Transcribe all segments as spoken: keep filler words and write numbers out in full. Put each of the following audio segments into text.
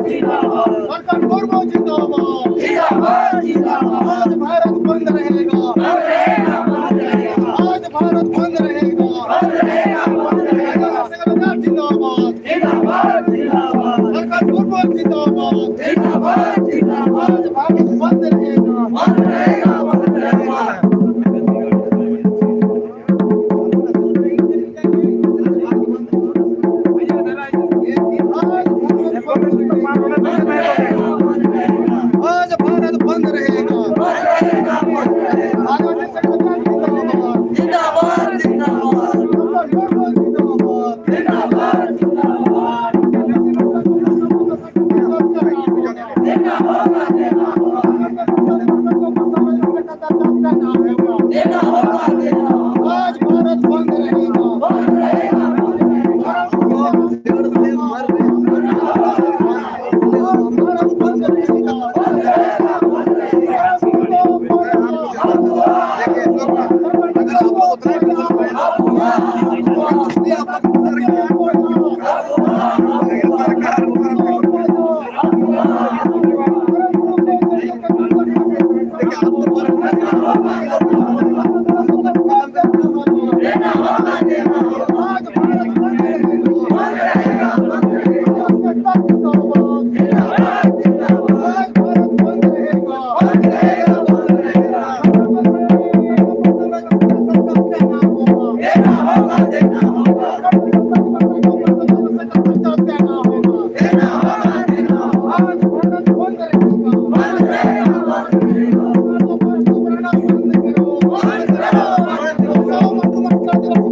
जिंदाबाद। प्रकट मुर्मू जिंदाबाद। जिंदाबाद, जिंदाबाद। आज भारत बंद रहेगा। बंद रहेगा, बंद रहेगा। आज भारत बंद रहेगा। बंद रहेगा, बंद रहेगा। जिंदाबाद। जिंदाबाद, जिंदाबाद। प्रकट मुर्मू जिंदाबाद। जिंदाबाद, जिंदाबाद। आज भारत बंद रहेगा। बंद रहेगा, बंद रहेगा। आज भारत बंद रहेगा। जिंदाबाद, जिंदाबाद। आज भारत बंद रहेगा।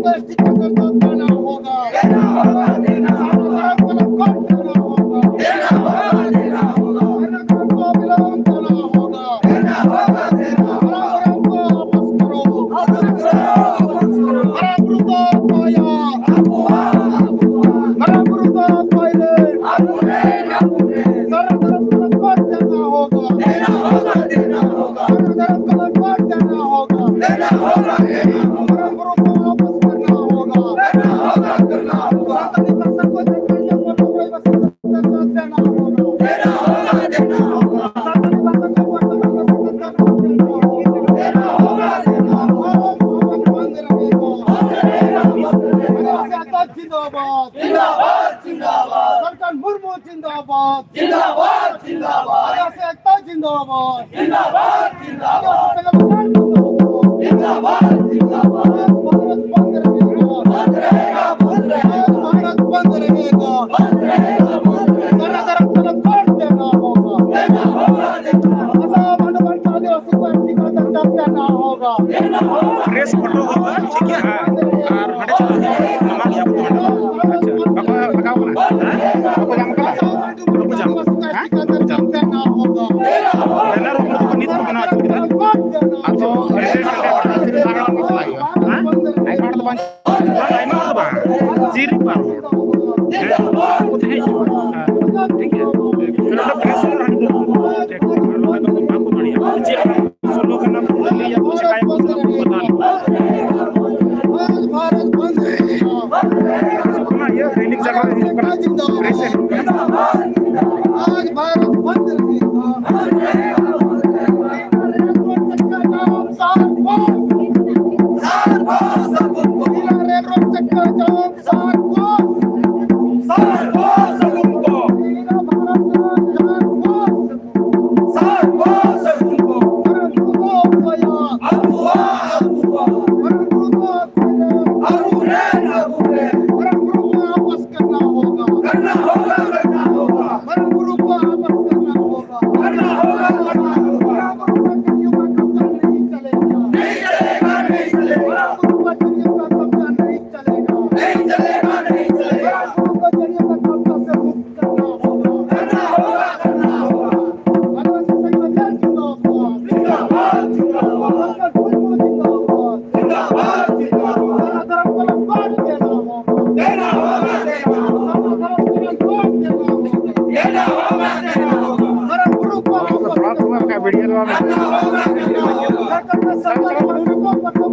एसटी का दर्जा देना होगा। देना होगा, देना होगा। सारा धर्म का कोड देना होगा। देना होगा, देना होगा। हर धर्म को विलय करना होगा। देना होगा, देना होगा। हरा भरा को वापस करो। वापस करो, वापस करो। हरा भरा को पाया। हरा भरा को पाया। सारा धर्म का कोड देना होगा। देना होगा, देना होगा। सारा धर्म का कोड देना होगा। देना होगा, देना होगा। हरा भरा को वापस करना होगा। करना होगा, करना होगा। सातवीं भाषा को जनगणना में कोई बस देना होगा। देना होगा, देना होगा। सातवीं भाषा को जनगणना में देना होगा। देना होगा, देना होगा। बंद रहेगा। बंद रहेगा, बंद रहेगा। जिंदाबाद। जिंदाबाद, जिंदाबाद। सरकार मुर्मू जिंदाबाद। जिंदाबाद, जिंदाबाद। आदिवासी एकता जिंदाबाद। जिंदाबाद, जिंदाबाद। आदिवासी संगठन जिंदाबाद। जिंदाबाद, जिंदाबाद। भारत बंद रहेगा। बंद रहेगा, बंद रहेगा। भारत बंद रहेगा। बंद रहेगा, बंद रहेगा। सारा तरफ से कोड देना होगा। देना होगा, देना होगा। आसाम अनुबंध आदिवासी को एसटी का दर्जा देना होगा। प्रेस फोटो ᱦᱩᱭᱩᱜᱼᱟ, ᱴᱷᱤᱠ ᱜᱮᱭᱟ? ᱟᱨ ᱦᱟᱸᱰᱮ ᱪᱟᱞᱟᱜ ᱦᱩᱭᱩᱜᱼᱟ, ᱱᱚᱣᱟ ᱜᱮ ᱟᱵᱚ ᱫᱚ ᱦᱟᱸᱰᱮ᱾ ᱟᱪᱪᱷᱟ, ᱵᱟᱠᱚ ᱞᱟᱜᱟᱣ ᱠᱟᱱᱟ? ᱦᱮᱸ? ᱵᱟᱠᱚ ᱧᱟᱢ ᱠᱟᱱᱟ? ᱵᱟᱠᱚ ᱧᱟᱢ ᱠᱟᱱᱟ᱾ ᱦᱮᱸ? ᱵᱟᱠᱚ ᱧᱟᱢ ᱠᱟᱱᱟ᱾ ᱵᱮᱱᱟᱨ ᱩᱱᱠᱩ ᱫᱚᱠᱚ ᱱᱤᱛ ᱠᱚ ᱵᱮᱱᱟᱣ ᱦᱚᱪᱚ ᱠᱮᱫᱟ᱾ ᱟᱫᱚ ᱨᱮᱰᱤᱢᱮᱰ ᱨᱮᱰᱤᱢᱮᱰ ᱵᱟᱝ ᱵᱟᱯᱞᱟ ᱦᱩᱭᱩᱜᱼᱟ᱾ ᱦᱮᱸ? ᱟᱭᱢᱟ ᱦᱚᱲ ᱫᱚ ᱵᱟᱝ᱾ ᱟᱭᱢᱟ ᱦᱚᱲ ᱫᱚ ᱵᱟᱝ᱾ ᱡᱤᱨᱤ ᱵᱟᱨ ᱦᱚᱲ᱾ ᱦᱮᱸ? ᱩᱱᱠᱩ ᱛᱟᱦᱮᱸ ᱦᱚᱪᱚ ᱠᱚᱣᱟ᱾ ᱦᱮᱸ, ᱴᱷᱤᱠ ᱜᱮᱭᱟ᱾ ᱱᱚᱰᱮ ᱯᱨᱮᱥ ᱨᱮ ᱦᱟᱹᱱᱤ ᱫᱚ ᱵᱟᱝ ᱠᱚ ᱫᱟᱲᱮᱭᱟᱜᱼᱟ᱾ ᱪᱮᱫ ᱥᱳᱞᱳᱜᱟᱱ ᱟᱢ ᱞᱟᱹᱭᱟ, ᱠᱚ ᱪᱮᱠᱟᱭᱟ, ᱠᱚ ᱥᱳᱞᱳᱜᱟᱱ ᱠᱚ ᱵᱟᱫᱟᱞ᱾ ᱚᱱᱟ ᱤᱭᱟᱹ ᱨᱮᱞᱤᱝ ᱡᱟᱭᱜᱟ ᱨᱮ ᱦᱩᱭᱩᱜ ᱠᱟᱱᱟ, ᱯᱨᱮᱥ ᱮ ᱦᱩᱭᱩᱜ ᱠᱟᱱᱟ᱾ आज भारत बंद रहेगा। रेलवे चक्का जाम सात को। सात को, सात को। रेलवे चक्का जाम सात को। सात को, सात को। भारत जाम सात को। सात को, सात को। अरे रुको भैया। अब हुआ, अब हुआ।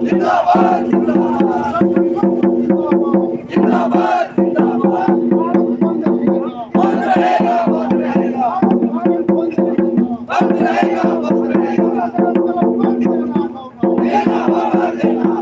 जिंदाबाद, जिंदाबाद। जिंदाबाद, जिंदाबाद। बंद रहेगा, बंद रहेगा। बंद रहेगा, बंद रहेगा। बंद रहेगा, बंद रहेगा। बंद रहेगा, बंद रहेगा। बंद रहेगा, बंद रहेगा।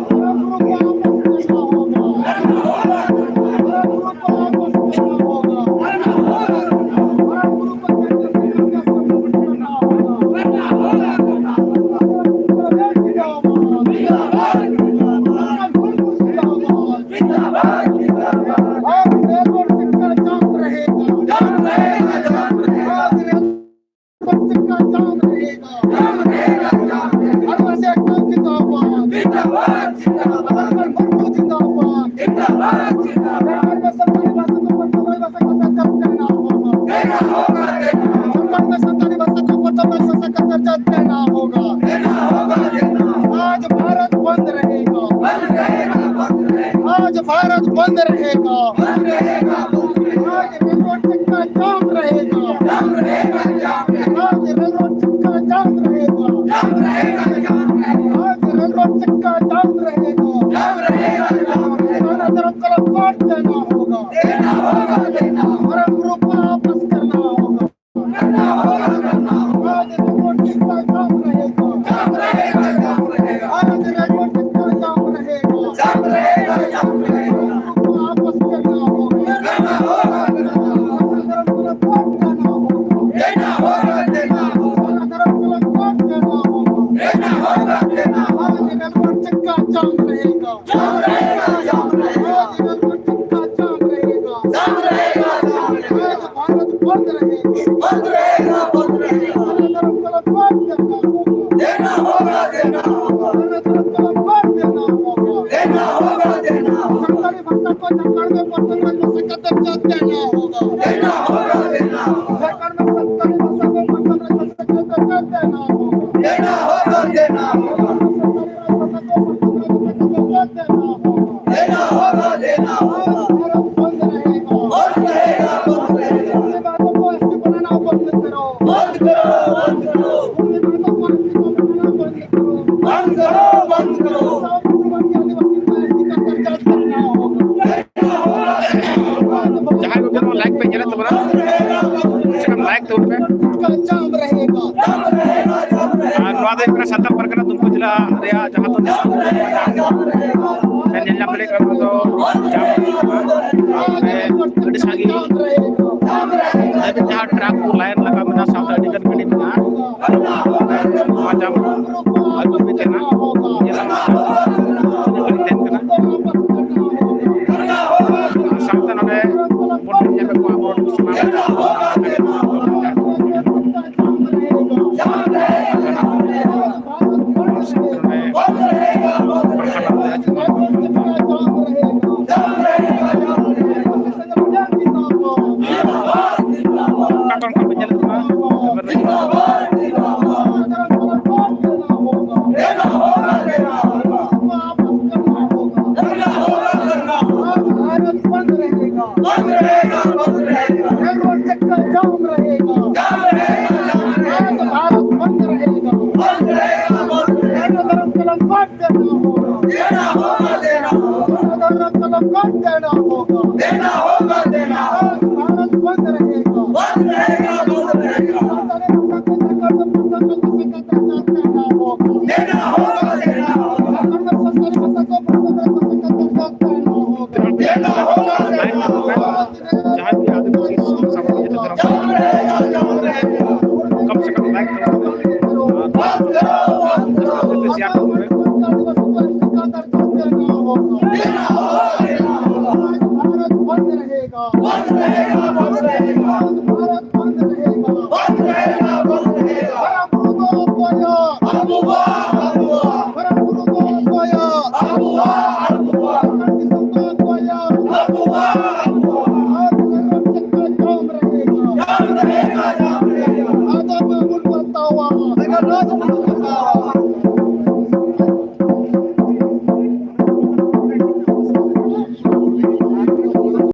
हर वर्ष एक जिंदाबाद। जिंदाबाद, जिंदाबाद। हर मुर्मू जिंदाबाद। जिंदाबाद, जिंदाबाद। सरकार में सरकारी भाषा को, सरकारी भाषा को सरकार करना होगा। देना होगा, देना होगा। सरकार में सरकारी भाषा को, सरकारी भाषा का दर्जा देना होगा। देना होगा, देना होगा। आज भारत बंद रहेगा। बंद रहेगा, बंद रहेगा। आज भारत बंद रहेगा। बंद रहेगा, बंद रहेगा। आज रेलवे चक्का जाम रहेगा। जाम रहेगा, जाम रहेगा। आज रेलवे चक्का जाम रहेगा। जाम रहेगा, जाम रहेगा। आज रेलवे चक्का जाम रहेगा। जाम रहेगा, जाम रहेगा। किसानों तरफ कलम काट देना होगा। देना होगा, देना होगा। हर रुपया वापस करना होगा। करना होगा, करना होगा। आज रेलवे चक्का जाम रहेगा। जाम रहेगा, जाम रहेगा। आज रेलवे चक्का जाम रहेगा। जाम रहेगा, जाम रहेगा। वापस करना होगा। करना होगा, करना होगा। देना होगा, देना होगा। देना होगा, देना होगा। आज रेलवे चक्का जाम रहेगा। जाम रहेगा, जाम रहेगा। आज रेलवे चक्का जाम रहेगा। जाम रहेगा, जाम रहेगा। आज भारत बंद रहेगा। बंद रहेगा, बंद रहेगा। देना होगा, देना होगा। देना होगा, देना होगा। सरकारी भाषा को झारखंड में बोलने का का दर्जा देना होगा। देना होगा, देना होगा। झारखंड में सरकारी भाषा को मान्यता का दर्जा देना होगा। देना होगा, देना होगा। देना होगा, देना होगा। भारत बंद रहेगा। बंद रहेगा, बंद रहेगा। अपने बातों को ऐसे बनाना बंद करो। बंद करो, बंद करो। अपने बातों को ऐसे बनाना बंद करो। बंद करो, बंद करो। साउथ पूर्वांचल आदिवासी का ऐसी का दर्जा देना होगा। ᱡᱟᱦᱟᱸᱭ ᱠᱚ ᱱᱚᱣᱟ ᱞᱟᱭᱤᱵᱷ ᱯᱮ ᱧᱮᱞᱮᱫ ᱛᱟᱵᱚᱱᱟ, ᱠᱚᱢ ᱥᱮ ᱠᱚᱢ ᱞᱟᱭᱤᱠ ᱛᱟᱵᱚᱱ ᱯᱮ᱾ ᱟᱨ ᱱᱚᱣᱟ ᱫᱚ ᱦᱩᱭᱩᱜ ᱠᱟᱱᱟ ᱥᱟᱱᱛᱟᱲ ᱯᱟᱨᱜᱟᱱᱟ ᱫᱩᱢᱠᱟ ᱡᱮᱞᱟ ᱨᱮᱭᱟᱜ ᱡᱟᱦᱟᱸ ᱫᱚ ᱯᱮ ᱧᱮᱞ ᱧᱟᱢ ᱫᱟᱲᱮᱭᱟᱜ ᱠᱟᱱᱟ, ᱱᱚᱣᱟ ᱫᱚ ᱡᱟᱢ ᱠᱟᱱᱟ᱾ ᱟᱨ ᱱᱚᱰᱮ ᱟᱹᱰᱤ ᱥᱟᱸᱜᱮ ᱡᱟᱦᱟᱸ ᱴᱨᱟᱠ ᱠᱚ ᱞᱟᱭᱤᱱ ᱞᱟᱜᱟᱣ ᱢᱮᱱᱟᱜᱼᱟ, ᱥᱟᱶᱛᱮ ᱟᱹᱰᱤ ᱜᱟᱱ ᱜᱟᱹᱰᱤ ᱢᱮᱱᱟᱜᱼᱟ᱾ ᱱᱚᱣᱟ ᱡᱟᱢ ᱟᱹᱜᱩ ᱢᱮ ᱛᱟᱦᱮᱱᱟ, ᱧᱮᱞ ᱟᱢ ᱛᱤᱱᱟᱹᱜ ᱜᱷᱟᱹᱲᱤᱡ ᱛᱟᱦᱮᱱ ᱠᱟᱱᱟ᱾ ᱥᱟᱶᱛᱮ ᱱᱚᱰᱮ ᱵᱚᱱ ᱧᱮᱞ ᱠᱚᱣᱟ ᱟᱵᱚ ᱥᱟᱱᱟᱢ ᱦᱚᱲ ᱥᱟᱶᱛᱮ ᱱᱚᱰᱮ ᱚᱠᱟ ᱠᱷᱚᱱ ᱠᱷᱚᱱ ᱯᱮ ᱧᱮᱞᱮᱫ ᱠᱚᱣᱟ? भारत बंद रहेगा। बंद रहेगा, बंद रहेगा। रेलवे चक्का जाम रहेगा। जाम रहेगा, जाम रहेगा। आज भारत बंद रहेगा। बंद रहेगा, बंद रहेगा। धर्म कलम काट देना होगा। देना होगा, देना होगा। धर्म कलम काट देना होगा। देना होगा, देना होगा। आज भारत बंद रहेगा। बंद रहेगा, बंद रहेगा। देना होगा, देना होगा। ᱡᱟᱦᱟᱸᱭ ᱜᱮ ᱟᱹᱫᱤᱵᱟᱹᱥᱤ ᱥᱟᱶᱛᱟ ᱡᱚᱛᱚ ᱫᱷᱚᱨᱚᱢ ᱠᱚᱢ ᱥᱮ ᱠᱚᱢ ᱞᱟᱭᱤᱠ ᱛᱟᱵᱚᱱ ᱯᱮ ᱟᱨ ᱡᱟᱹᱥᱛᱤ ᱡᱟᱹᱥᱛᱤ ᱥᱮᱭᱟᱨ ᱛᱟᱵᱚᱱ ᱯᱮ᱾ भारत बंद रहेगा। बंद रहेगा, बंद रहेगा। भारत बंद रहेगा। बंद रहेगा, बंद रहेगा। बड़ा बुरा हुआ। अबुआ, अबुआ। बड़ा बुरा हुआ। अबुआ, अबुआ। बड़ा बुरा हुआ। अबुआ, अबुआ। ᱱᱚᱣᱟ ᱫᱚ ᱵᱟᱹᱱᱩᱜ ᱛᱟᱠᱚᱣᱟ᱾